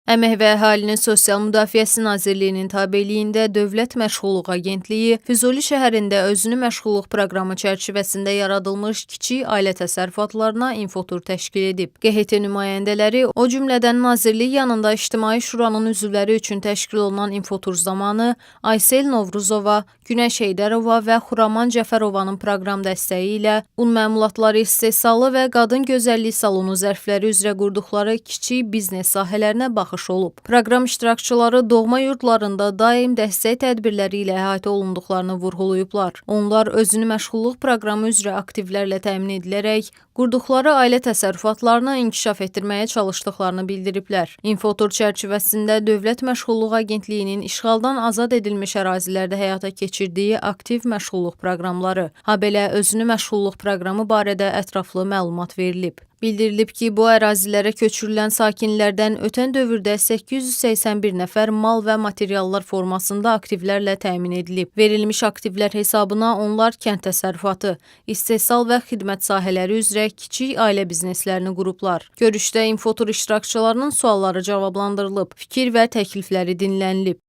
Əmək və Əhalinin Sosial Müdafiəsi Nazirliyinin tabeliyində Dövlət Məşğulluq Agentliyi Füzuli şəhərində özünü məşğulluq proqramı çərçivəsində yaradılmış kiçik ailə təsərrüfatlarına infotur təşkil edib. QHT nümayəndələri, o cümlədən Nazirlik yanında İctimai Şuranın üzvləri üçün təşkil olunan infotur zamanı Aysel Novruzova, Günəş Heydərova və Xuraman Cəfərovanın proqram dəstəyi ilə un məmulatları istehsalı və qadın gözəllik salonu zərfləri üzrə qurduqları kiçik biznes sahələrinə baxış olub. Proqram iştirakçıları doğma yurdlarında daim dəstək tədbirləri ilə əhatə olunduqlarını vurğulayıblar. Onlar özünü məşğulluq proqramı üzrə aktivlərlə təmin edilərək qurduqları ailə təsərrüfatlarını inkişaf etdirməyə çalışdıqlarını bildiriblər. İnfotur çərçivəsində Dövlət Məşğulluq Agentliyinin işğaldan azad edilmiş ərazilərdə həyata keçirdiyi aktiv məşğulluq proqramları, habelə özünü məşğulluq proqramı barədə ətraflı məlumat verilib. Bildirilib ki, bu ərazilərə köçürülən sakinlərdən ötən dövrdə 881 nəfər mal və materiallar formasında aktivlərlə təmin edilib. Verilmiş aktivlər hesabına onlar kənd təsərrüfatı, istehsal və xidmət sahələri üzrə kiçik ailə bizneslərini qurublar. Görüşdə infotur iştirakçılarının sualları cavablandırılıb, fikir və təklifləri dinlənilib.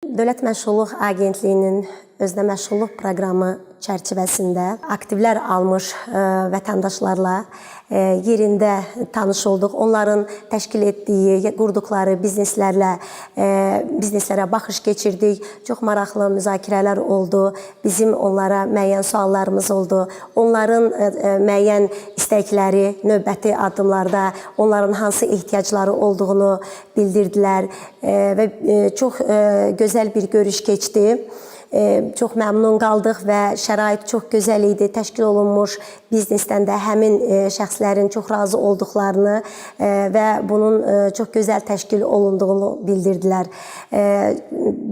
Dövlət Məşğulluq Agentliyinin özünə məşğulluq proqramı çərçivəsində aktivlər almış vətəndaşlarla yerində tanış olduq. Onların təşkil etdiyi, qurduqları bizneslərlə bizneslərə baxış keçirdik. Çox maraqlı müzakirələr oldu. Bizim onlara müəyyən suallarımız oldu. Onların müəyyən istəkləri, növbəti addımlarda onların hansı ehtiyacları olduğunu bildirdilər və çox gözəl bir görüş keçdi. Çox məmnun qaldıq və şərait çox gözəl idi. Təşkil olunmuş biznesdən də həmin şəxslərin çox razı olduqlarını və bunun çox gözəl təşkil olunduğunu bildirdilər.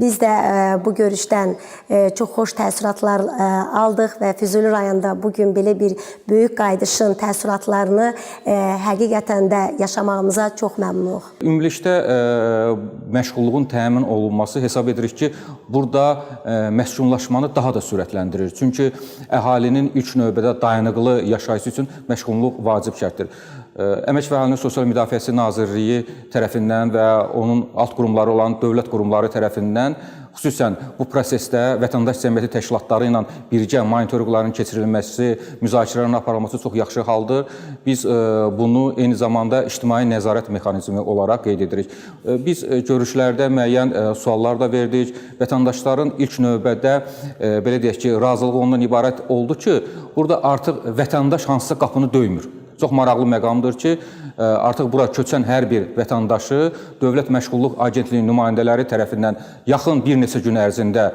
Biz də bu görüşdən çox xoş təəssüratlar aldıq və Füzuli rayonunda bu gün belə bir böyük qayıdışın təəssüratlarını həqiqətən də yaşamağımıza çox məmnunuq. Ümumilikdə məşğulluğun təmin olunması hesab edirik ki, burada məskunlaşmanı daha da sürətləndirir. Çünki əhalinin ilk növbədə dayanıqlı yaşayışı üçün məşğulluq vacib şərtdir. Əmək və Əhalinin Sosial Müdafiəsi Nazirliyi tərəfindən və onun alt qurumları olan dövlət qurumları tərəfindən xüsusən bu prosesdə vətəndaş cəmiyyəti təşkilatları ilə birgə monitorinqların keçirilməsi, müzakirələrin aparılması çox yaxşı haldır. Biz bunu eyni zamanda ictimai nəzarət mexanizmi olaraq qeyd edirik. Biz görüşlərdə müəyyən suallar da verdik. Vətəndaşların ilk növbədə belə deyək ki, razılığı ondan ibarət oldu ki, burada artıq vətəndaş hansısa qapını döymür. Çox maraqlı məqamdır ki, artıq bura köçən hər bir vətəndaşı Dövlət Məşğulluq Agentliyinin nümayəndələri tərəfindən yaxın bir neçə gün ərzində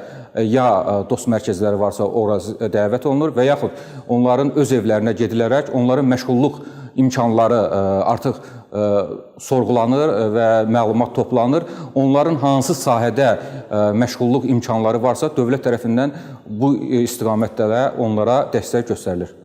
ya dost mərkəzləri varsa ora dəvət olunur və yaxud onların öz evlərinə gedilərək onların məşğulluq imkanları artıq sorğulanır və məlumat toplanır. Onların hansı sahədə məşğulluq imkanları varsa dövlət tərəfindən bu istiqamətdə də onlara dəstək göstərilir.